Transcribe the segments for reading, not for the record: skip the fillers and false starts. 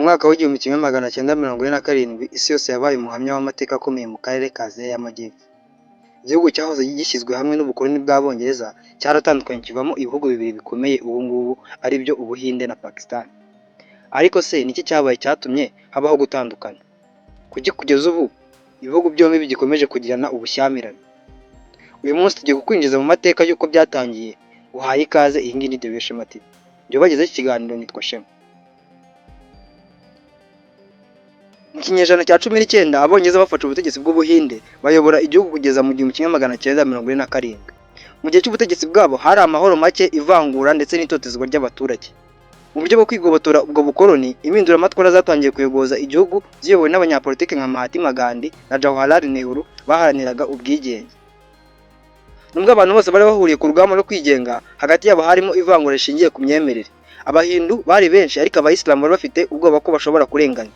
Mwaka w'1947, isi yose yabaye umuhamya w'amateka akomeye mu karere ka Aziya y'Amajyepfo. Igihugu cyahoze gishyizwe hamwe n'ubukoloni bw'Abongereza cyaratandukanye kivamo ibihugu bibiri bikomeye ubu ngubu, ari byo Ubuhinde na Pakistan. Ariko se ni iki cyabaye cyatumye habaho gutandukana? Kuki kugeza ubu ibihugu byombi bigikomeje kugirana ubushyamirane? Uyu munsi tugiye kukwinjiza mu mateka y'uko byatangiye. Uhaye ikaze, iyi ngiyi ni The Shema TV. Njye ubagezaho iki kiganiro nitwa Shema. Mu kinyejana cya 19, Abongereza bafashe ubutegetsi bw'Ubuhinde, bayobora igihugu kugeza mu 1947. Mu gihe cy'ubutegetsi bwabo hari amahoro make, ivangura ndetse n'itotezwa ry'abaturage. Mu buryo bwo kwigobotora ubwo bukoloni, impinduramatwara zatangiye kuyogoza igihugu, ziyobowe n'abanyapolitiki nka Mahatma Gandhi na Jawaharlal Nehru baharaniraga ubwigenge. Nubwo abantu bose bari bahuriye ku rugamba rwo kwigenga, hagati yabo harimo ivangura rishingiye ku myemerere. Abahindu bari benshi, ariko Abayisilamu bari bafite ubwoba ko bashobora kurenganywa.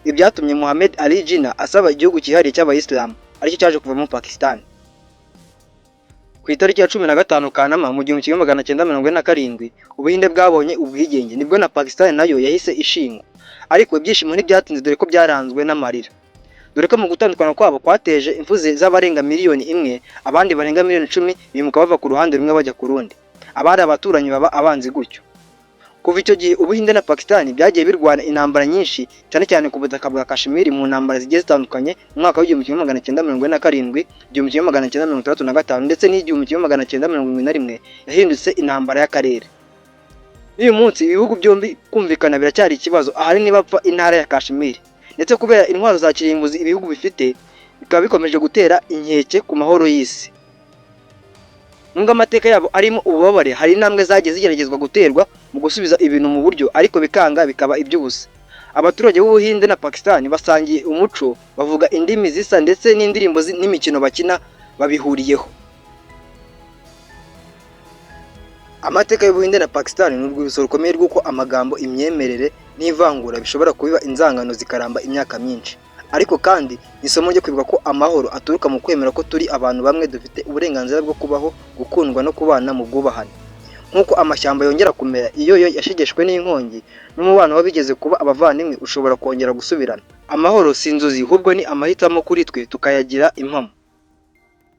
Ibi byatumye Muhammad Ali Jinnah asaba igihugu cyihariye cy'Abayisilamu, aricyo cyaje kuvamo Pakistan. Ku itariki ya 15 Kanama mu 1947, Ubuhinde bwabonye ubwigenge, nibwo na Pakistan nayo yahise ishingwa. Ariko ibyishimo ntibyatinze, dore ko byaranzwe n'amarira. Dore ko mu gutandukana kwabo kwateje impfu z'abarenga miliyoni 1, abandi barenga miliyoni 10 bimuka bava ku ruhande rumwe bajya ku rundi. Abari abaturanyi baba abanzi gutyo. Kuva icyo gihe, Ubuhinde na Pakistan byagiye birwana intambara nyinshi, cyane cyane ku butaka bwa Kashmir, mu ntambara zigiye zitandukanye mu mwaka w'1947, 1965 ndetse n'1971 yahindutse intambara y'akarere. N'uyu munsi ibihugu byombi kumvikana biracyari ikibazo, ahanini bapfa intara ya Kashmir, ndetse kubera intwaro za kirimbuzi ibihugu bifite, bikaba bikomeje gutera inkeke ku mahoro y'isi. Nubwo amateka yabo arimo ububabare, hari intambwe zagiye zigeragezwa guterwa mu gusubiza ibintu mu buryo, ariko bikanga bikaba iby'ubusa. Abaturage b'Ubuhinde na Pakistan basangiye umuco, bavuga indimi zisa, ndetse n'indirimbo n'imikino bakina babihuriyeho. Amateka y'Ubuhinde na Pakistan ni urwibutso rukomeye rw'uko amagambo, imyemerere n'ivangura bishobora kubiba inzangano zikaramba imyaka myinshi. Ariko kandi ni isomo ryo kwibuka ko amahoro aturuka mu kwemera ko turi abantu bamwe, dufite uburenganzira bwo kubaho, gukundwa no kubana mu bwubahane. Nk'uko amashyamba yongera kumera iyo yo yashegeshwe n'inkongi, n'umubano w'abigeze kuba abavandimwe ushobora kongera gusubirana. Amahoro si inzozi, ahubwo ni amahitamo kuri twe tukayagira impamo.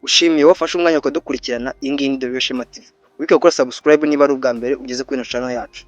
Ushimiye wafashe umwanya ukadukurikirana, iyi ngiyi ni The Shema TV. Wibuke gukora subscribe niba ari ubwa mbere ugeze kuri ino channel yacu.